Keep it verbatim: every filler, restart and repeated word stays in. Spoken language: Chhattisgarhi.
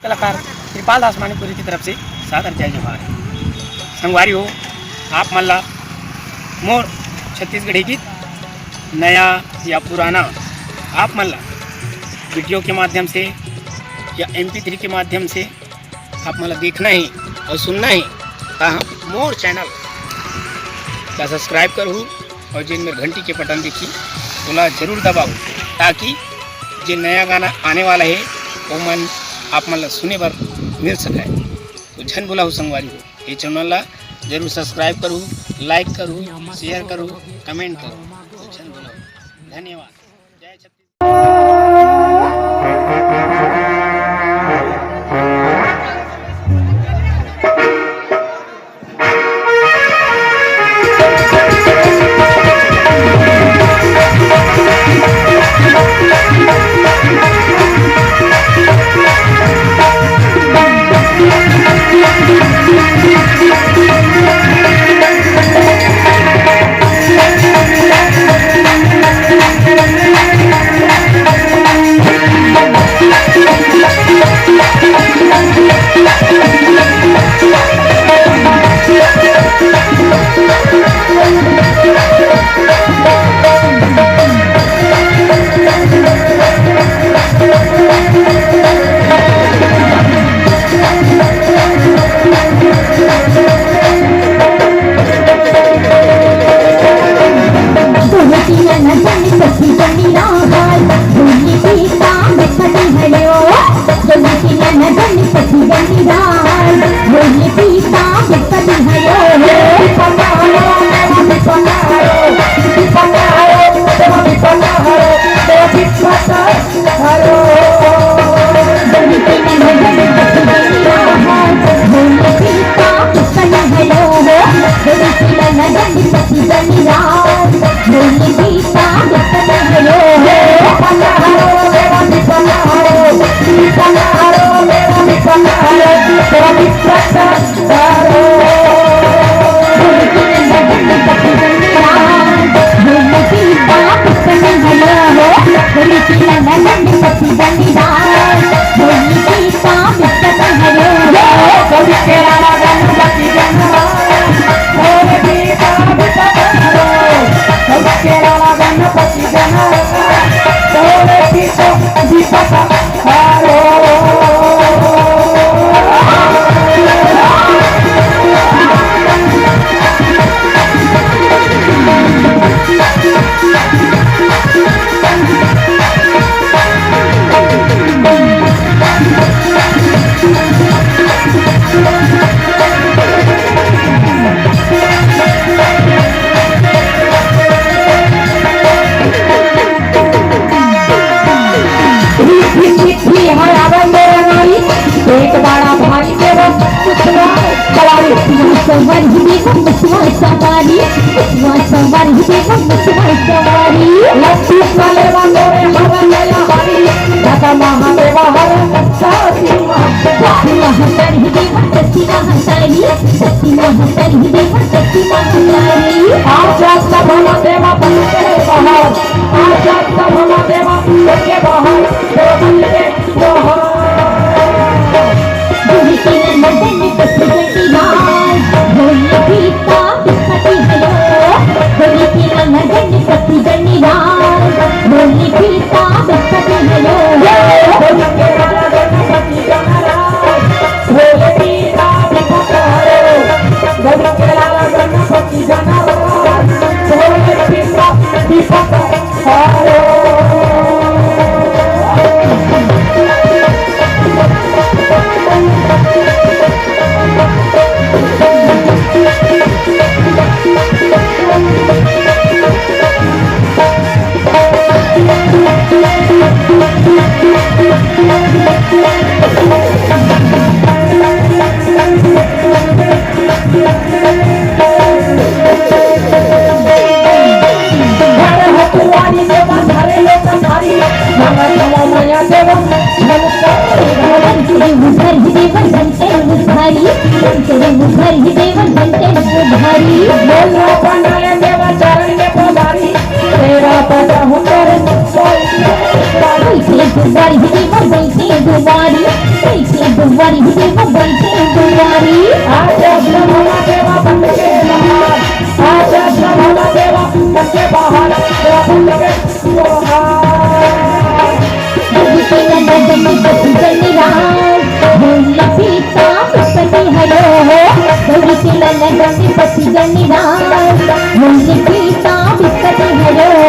कलाकार कृपाल दास मानिकपुरी की तरफ से सादर जय जोहार। संगवारी हो, आप मन ला मोर छत्तीसगढ़ी गीत नया या पुराना आप मन ला वीडियो के माध्यम से या एम पी थ्री के माध्यम से आप मन ला देखना हे अउ सुनना हे, त मोर चैनल ला सब्सक्राइब करहू अउ जेन मेर घंटी के बटन दिखही, ओला जरूर दबाओ, ताकि जे नया गाना आने वाला हे, ओमन आप मन ला सुने बर मिल सकय। तो झन भुलाहू संगवारी हो, ये चैनल ला जरूर सब्सक्राइब करहू, लाइक करहू, शेयर करहू, कमेंट करहू। तो झन भुलाहू। धन्यवाद। जय छत्तीसगढ़। एक बड़ा भाई देव मुसवा, चलावे। मुसवा ही देव मुसवा सवारी, मुसवा सवारी देव मुसवा सवारी। लक्ष्मी का लेवा तोरे हवा नया हरी, दादा महादेवा हर साथी माँ। सती महातारी देव, सती महातारी, सती महातारी देव, सती महातारी। आजा सब महादेवा बन के बाहर, आजा सब महादेवा बन के बाहर, देवा बन के गणपति गणराज, मुनि पीता विपति हरो।